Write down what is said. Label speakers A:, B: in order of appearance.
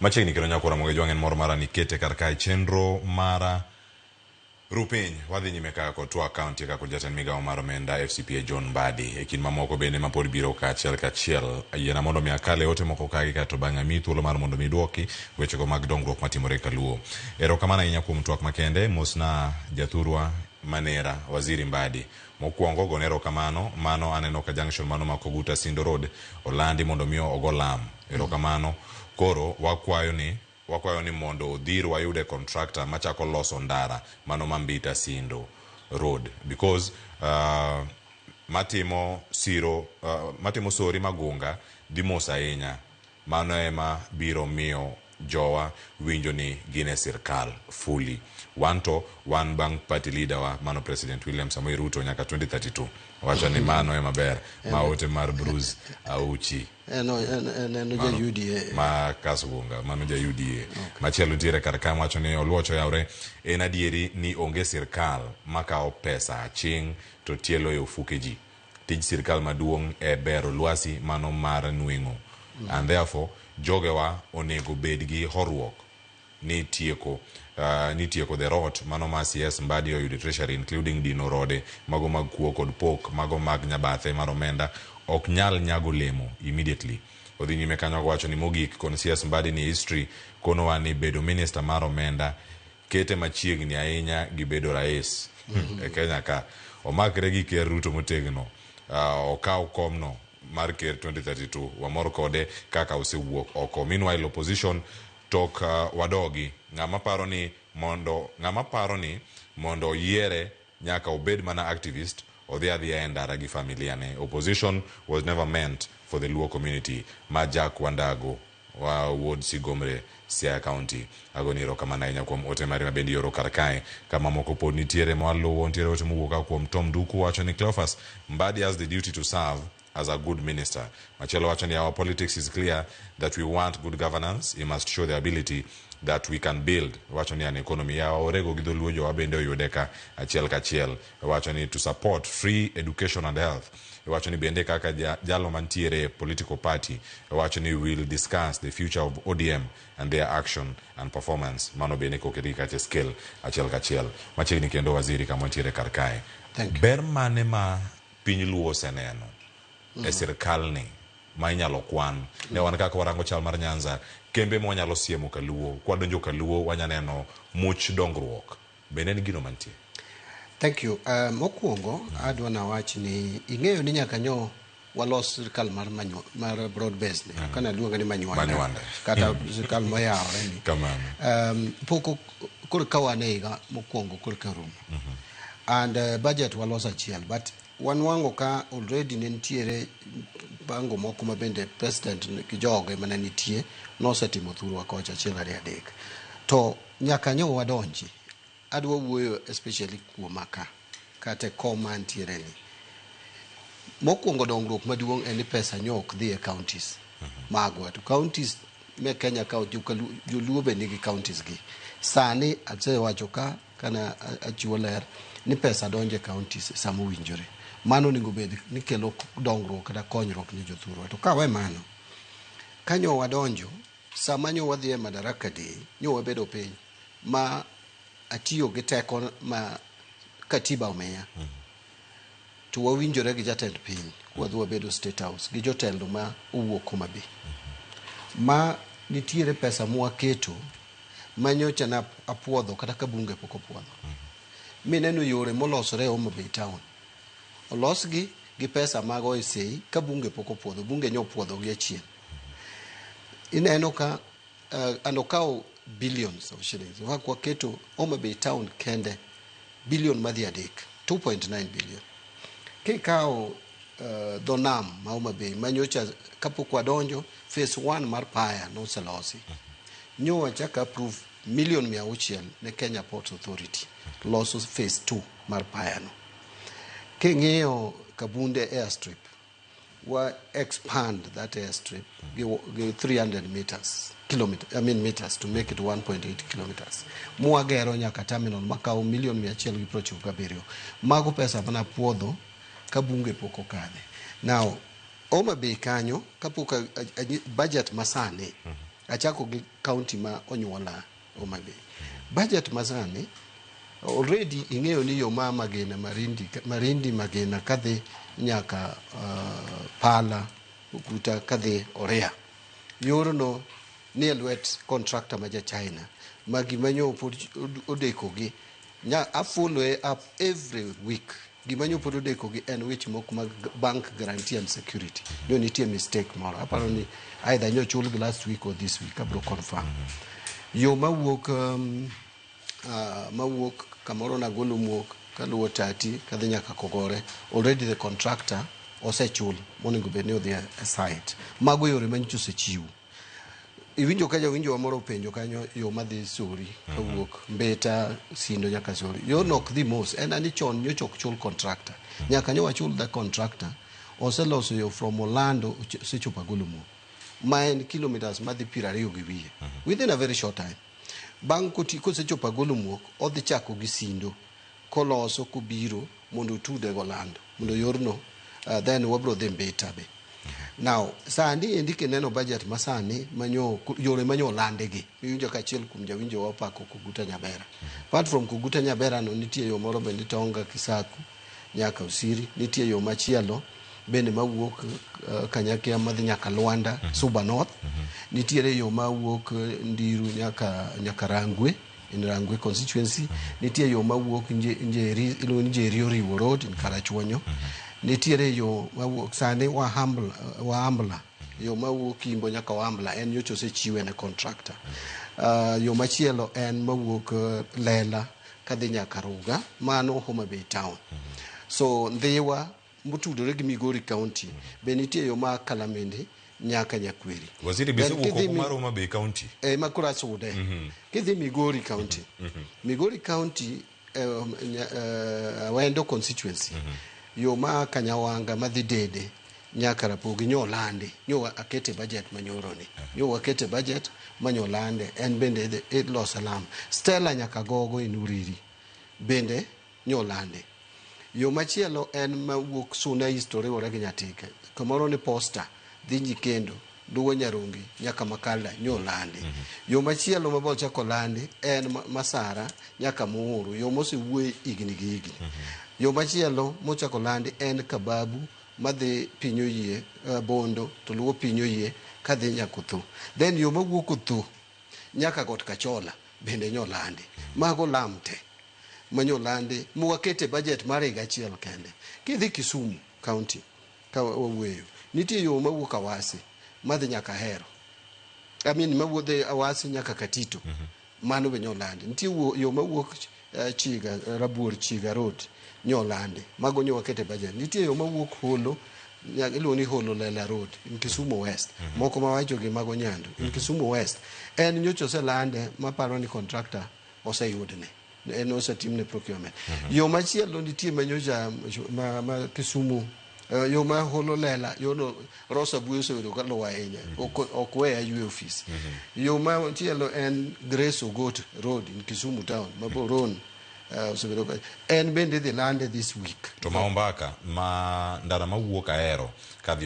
A: Machiegni kendo nyakora moge jwang' en mor mara nikete kar kae chenro mara Rupiny, wadhi nyime kaka kod twak kaunti kaka kod jatend migawo mar omenda FCPA John Mbadi. E kind mamoko bende ma pod biro ka achiel kachiel. Yiena mondo mi akal e ote moko kagi kaeto bang'e amiyi thuolo mar mondo mi iduoki wechego mag dongruok matimore kaluo. Erokamano ahinya kuom twak makende. Mosna jathurwa Manera, Waziri Mbadi. Mokwongo gone erokamano, mano aneno ka junction mano ma Koguta Sindo Road olandi mondo mi ogo lam. Erokamano. Koro wakwayo ni Wakwayo ni mondo odhir wayude contractor machako loso ndara mano ma Mbita Sindo road because matimo siro matimo sori Magunga dhi mos ahinya. Mano ema biro miyo jowa winjo ni gin e sirkal fully. Wanto wan bang' party leader wa mano President William Samoei Ruto nyaka 2032. Wacho ni mano ema ber. Ma ote mar Bruce Auchi.
B: En en en en ja UDA.
A: Ma Kasgunga, mano ja UDA. Okay. Machielo nitiere kar ka wacho ni Oluoch oyawre, en adieri ni onge sirkal makawo pesa aching' to tielo e ofuke ji. Tij sirkal maduong' e bero lwasi mano mar nweng'o. And therefore jogewa onego bed gi horuok ni tieko ni tieko the rot mano ma CS Mbadi oyudo e treasury including dino rode mago mag kuo kod pok mago mag nyabathe mar omenda ok nyal nyago olemo immediately. Odhi nyime kanyo kowacho ni mogik kon CS Mbadi ni history konowa ni bedo minister mar omenda kete machiegni ahinya gi bedo rais e Kenya ka. Omakre gi ker Ruto motegno okaw komno mar ker 2032 wamor kode kaka osewuok oko. Meanwhile opposition Tok wadogi, ng'ama paro ni mondo ng'ama paro ni mondo oyiere nyaka obed mana activist, odhi adhiya e ndara gi familia ne. Opposition was never meant for the Luo community. Ma Jack Wandago wa wuod Sigomre, Siaya County. Agoni erokamano ahinya kuom ote mari mabende ioro kar kae. Kama moko pod nitiere mwaluwo, nitiere ote mowuok ka kuom Tom Nduku wacho ni Cleophas Mbadi has the duty to serve as a good minister. Machielo wacho ni our politics is clear that we want good governance, he must show the ability that we can build. Wacho ni an economy yawa orego gi dholuo jowa bende oyude ka achiel kachiel. Wacho ni to support free education and health. Wacho ni bende kaka jalo mantiere political party. Wacho ni will discuss the future of ODM and their action and performance. Mano bende koketgi kacha e scale achiel kachiel. Machiegni kendo waziri kama wantiere kar kae. Ber mane ma piny Luo oseneno e sirkalni ma inyalo kwan? Ne wan kaka warango chal mar Nyanza, kembe ma wanyalo siemo kaluo, kwadonjo kaluo wanya neno much dongruok. Bende en gino mantie?
B: Thank you. Mokwongo adwa nawach ni ing'eyo ni nyaka nyo walos sirkal mar manyo, mar broad base ni kana luonge ni manywanda,
A: Manywanda.
B: Kata sirkal moyawore ni.
A: Kamano.
B: Pok koro ka wan e higa mokwongo koro ka rumo. And budget waloso achiel but wanwang'o ka already ne nitiere bango moko ma bende president gi joge mane nitie nosetimo thurwa kocha achiel ariyo adek. To nyaka nyo wadonji. Adwa wuoyo especially kuoma ka kata e kom ma antiere ni. Mokwongo dongruok maduong' en ni pesa nyo ok dhi e counties magwa to counties me Kenya ka joluo be nigi counties gi. Sani asewacho ka kana achiwo ler ni pesa donjo e counties e sama owinjore. Mano onego bed ni kelo dongruok kata konyruok ne jothurwa. To kawe mano, kanyo wadonjo, sama nyo wadhi e Madaraka Day, nyo wabedo piny ma atiyo gi teko ma katiba omiya. To wawinjore gi jatend piny, wadhi wabedo State House gi jotelo ma owuok Homa Bay. Ma nitiere pesa mwaketo ma nyocha na apuodho kata ka bunge pok opuodho. Mineno yore molosore e Homa Bay town. Olosgi gi pesa mag OSA ka bunge pok opuodho. Bunge nyo opuodho gi achien. Ineno ka and okawo billions of shillings. In fact, waketo Homa Bay town kende billion madhi adek, 2.9 billion. Kikawo dho nam ma Homa Bay ma nyocha kapok wadonjo phase 1 mar Paya noselosi. Nyo wachako approve million 600 ne Kenya Ports Authority loso phase 2 mar Paya no. King'iyo Kabunde airstrip, wa expand that airstrip gi 300 meters, kilometer, I mean meters to make it 1.8 kilometers. Mwagero nyaka terminal makawo million 197. Mago pesa mana puodho ka bunge pok okadhe. Now, Homa Bay kanyo kapok budget masani. Achako gi county ma onyuola, Homa Bay. Budget masani already ing'eyo ni yo ma Magina Marindi, Marindi Magina kadhi nyaka Pala Okuta kadhi Oria, yorno nie lwet contractor ma ja China ma gima nyo pod odekogi nya a follow up every week. Gima nyo pod odekogi en weche moko mag bank guarantee and security. Nyo nitie mistake moro, aparo ni either nyo chulgi last week or this week, abro confirm. Yo mawuok mawuok kamoro Nagolo Muok kaluwo Tati kadhi nyaka Kogore, already the contractor osechul monego bed ni odhi e site. Mago yore manyicho osechiw. Iwinjo ka jawinjo wa moro openjo kanyo yo madhi Sori kawuok Mbita Sindo nyaka Sori. Yorno ok dhi mos, en ani chon nyocha ok chul contractor. Nyaka nyo wachul the contractor. Oseloso yo from Olando osechopo Agolo Muok, ma en kilometers madhi 20 gi wiye within a very short time. Bang' kosechopo Agolo Muok, odhi chako gi Sindo koloso kobiro mondo otude golando mondo yorno then wabro dhi Mbita be. Now sani endi kineno budget masani manyo yore manyo olandigi, iwinjo ka achiel kuom jawinjo wa opako Koguta Nyabera. Apart from Koguta Nyabera no, nitie yo moro bende Tonga Kisaku nyaka Osiri, nitie yo machielo bende mawuok Kanyakia madhi nyaka Luanda, Suba North. Nitiere yo mawuok Ndiru nyaka Rangwe in Rangwe constituency. Nitie yo mawuok Njeri, iluongo ni Njeri Oriwo Road in Karachuonyo. Nitiere yo mawuok sani Wahambla, yo mawuok Imbo nyaka Wahambla, en nyocha osechiwe ne contractor. Yo machielo en mawuok Lela kadhi nyaka Ruga, mano Homa Bay town. So Ndhiwa motudore gi Migori County be nitie yo ma Kalamende nyaka Nyakweri.
A: Waziri
B: Then
A: bisewuok
B: kidhi
A: oko mar Homa Bay County.
B: Ma koro asude. Kidhi Migori County, Migori County, Awendo constituency, yo ma Kanyawanga madhi Dede nyaka Rapogi nyo olandi, nyo akete budget manyoro ni, nyo wakete budget manyo olande, en bende iloso lam. Stella nyaka Gogo in Uriri bende nyo olandi. Yo machielo en mawuok Suna East oriwore gi Nyatike, kamoro ni Posta dhi Nyikendo luwo Nyarungi nyaka Makalda nyo olandi. Yo machielo ma bochako olandi en Masara nyaka Muhuru, yo mosewuoye higni gi higni. Yo machielo mochako olandi en Kababu madhi piny oyie, Bondo to luwo piny oyie kadhi nyaka Otho. Then yo mawuok Otho nyaka Got Kachola bende nyo olandi. Mago lam te manyo olandi mwakete budget mar higa achiel kende. Kidhi Kisumu County ka wawuoyo, nitie yo mawuok Awasi madhi nyaka Ahero, I mean mawuodhe Awasi nyaka Katito, mano be nyolandi. Nitie yo mawuok Chiga, Rabuor Chiga Road nyolandi, mago nyo wakete budget. Nitie yo mawuok Holo iluongo ni Holo Lela Road in Kisumu West. Moko mawacho gi mago Nyando in Kisumu West en nyocha oselande, maparo ni contractor oseyudne, en osetimne procurement. Yo machielo nitie manyocha ma Kisumu, yo ma Holo Lela, yono Rosa Buyo osebedo ka luwo ahinya, ok weya ywe ofis. Yo machielo en Grace Ogot Road in Kisumu town ma Boron osebedo ka en bende idhi lande this week.
A: To ma Ombaka ma ndara mawuok Ahero kadhi